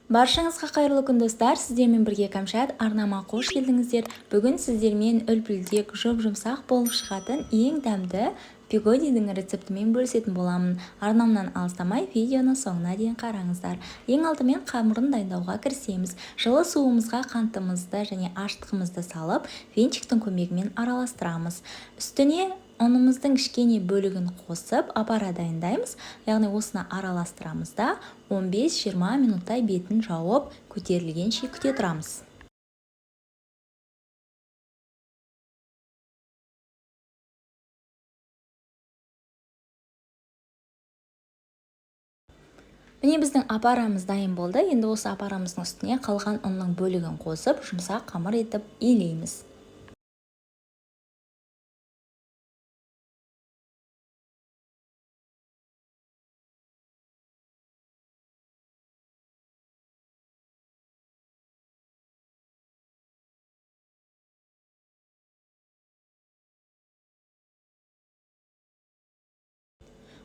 Баршаңызға қайырлы күн, достар! Сіздермен бірге Кәмшат. Арнама қош келдіңіздер! Бүгін сіздермен үлпілдек, жұп-жұмсақ болып шығатын ең дәмді пигодидің рецептімен бөлісетін боламын. Арнамнан алыстамай, видеоны соңына дейін қараңыздар. Ең алдымен қамырын дайындауға кірісеміз. Жылы суымызға қантымызды және ашытқымызды салып, венчиктің көмегімен араластырамыз. Үстіне ұнымыздың кішкене бөлігін қосып, апара дайындаймыз, яғни осыны араластырамыз да, 15-20 минуттай бетін жауып, көтерілгенше күте тұрамыз. Міне, біздің апарамыз дайын болды. Енді осы апарамыздың үстіне қалған ұнның бөлігін қосып, жұмсақ қамыр етіп илейміз.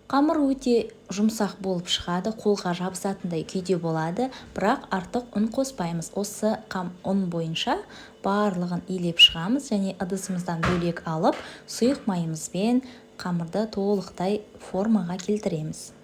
Қамыр өте жұмсақ болып шығады, қолға жабысатындай күйде болады, бірақ артық ұн қоспаймыз. Осы ұн бойынша барлығын илеп шығамыз және ыдысымыздан бөлек алып, сұйық майымызбен қамырды толықтай формаға келтіреміз.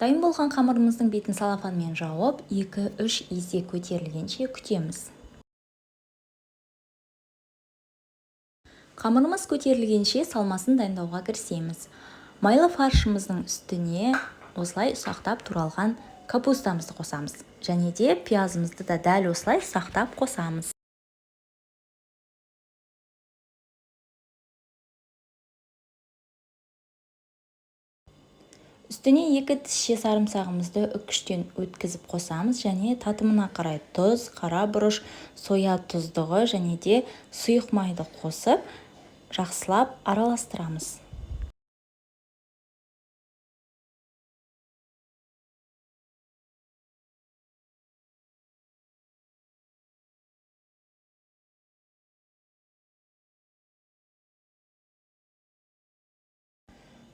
Дайын болған қамырымыздың бетін салафанмен жауып, 2-3 есе көтерілгенше күтеміз. Қамырымыз көтерілгенше салмасын дайындауға кірісеміз. Майлы фаршымыздың үстіне осылай ұсақтап туралған капустамызды қосамыз. Және де пиязымызды да дәл осылай ұсақтап қосамыз. Үстіне 2 тісше сарымсағымызды үккіштен өткізіп қосамыз және татымына қарай тұз, қара бұрыш, соя тұздығы және де сұйық майды қосып, жақсылап араластырамыз.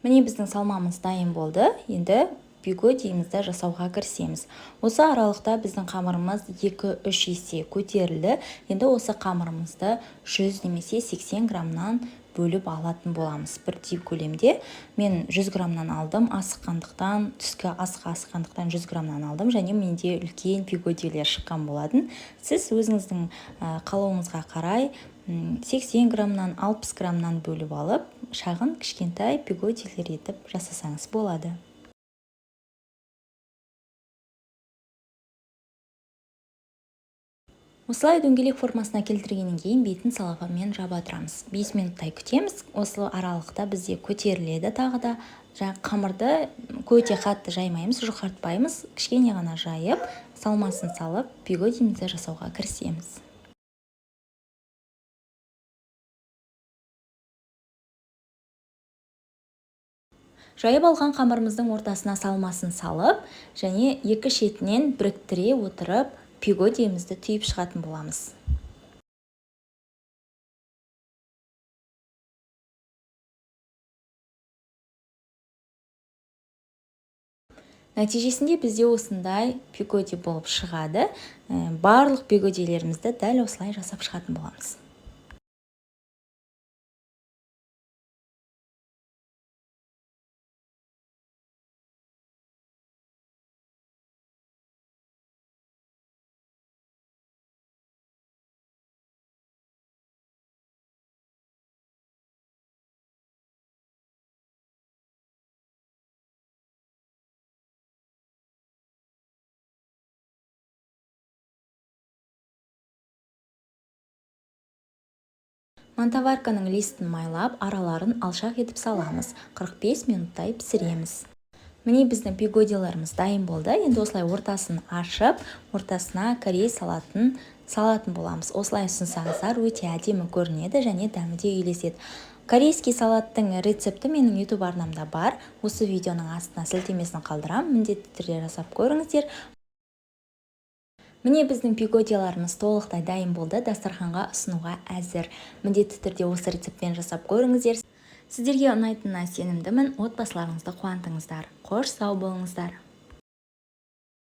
Міне, біздің салмамыз дайын болды. Енді пигодиімізді жасауға кірісеміз. Осы аралықта біздің қамырымыз 2-3 есе көтерілді. Енді осы қамырымызды 100 немесе 80 граммнан бөліп алатын боламыз. Бірдей көлемде мен 100 граммнан алдым, асыққандықтан, түскі асқа асыққандықтан 100 граммнан алдым және менде үлкен пигодилер шыққан болатын. Сіз өзіңіздің қалауыңызға қарай 80 граммнан, 60 граммнан бөліп алып, шағын кішкентай пигодилер етіп жасасаңыз болады. Осылай дөңгелек формасына келтіргеннен кейін бетін салафанмен жаба тұрамыз. 5 минуттай күтеміз. Осы аралықта бізде көтеріледі тағы да. Жаңа қамырды өте қатты жаймаймыз, жұқартпаймыз. Кішкене ғана жайып, салмасын салып, пигодиімізді жасауға кірісеміз. Жайып алған қамырымыздың ортасына салмасын салып, және екі шетінен біріктіре отырып, пигодиімізді түйіп шығатын боламыз. Нәтижесінде бізде осындай пигоди болып шығады. Барлық пигодилерімізді дәл осылай жасап шығатын боламыз. Мантоварканың листін майлап, араларын алшақ етіп саламыз. 45 минуттай пісіреміз. Міне, біздің пигодиларымыз дайын болды. Енді осылай ортасын ашып, ортасына корей салатын салатын боламыз. Осылай ұсынсаңыздар, өте әдемі көрінеді және дәмі де үйлеседі. Корейский салаттың рецепті менің YouTube арнамда бар. Осы видеоның астына сілтемесін қалдырамын. Міндетті түрде жасап көріңіздер. Міне, біздің пигодиларымыз толықтай дайын болды, дастарханға ұсынуға әзір. Міндетті түрде осы рецептпен жасап көріңіздер. Сіздерге ұнайтынына сенімдімін. Отбасыларыңызды қуантыңыздар. Қош, сау болыңыздар!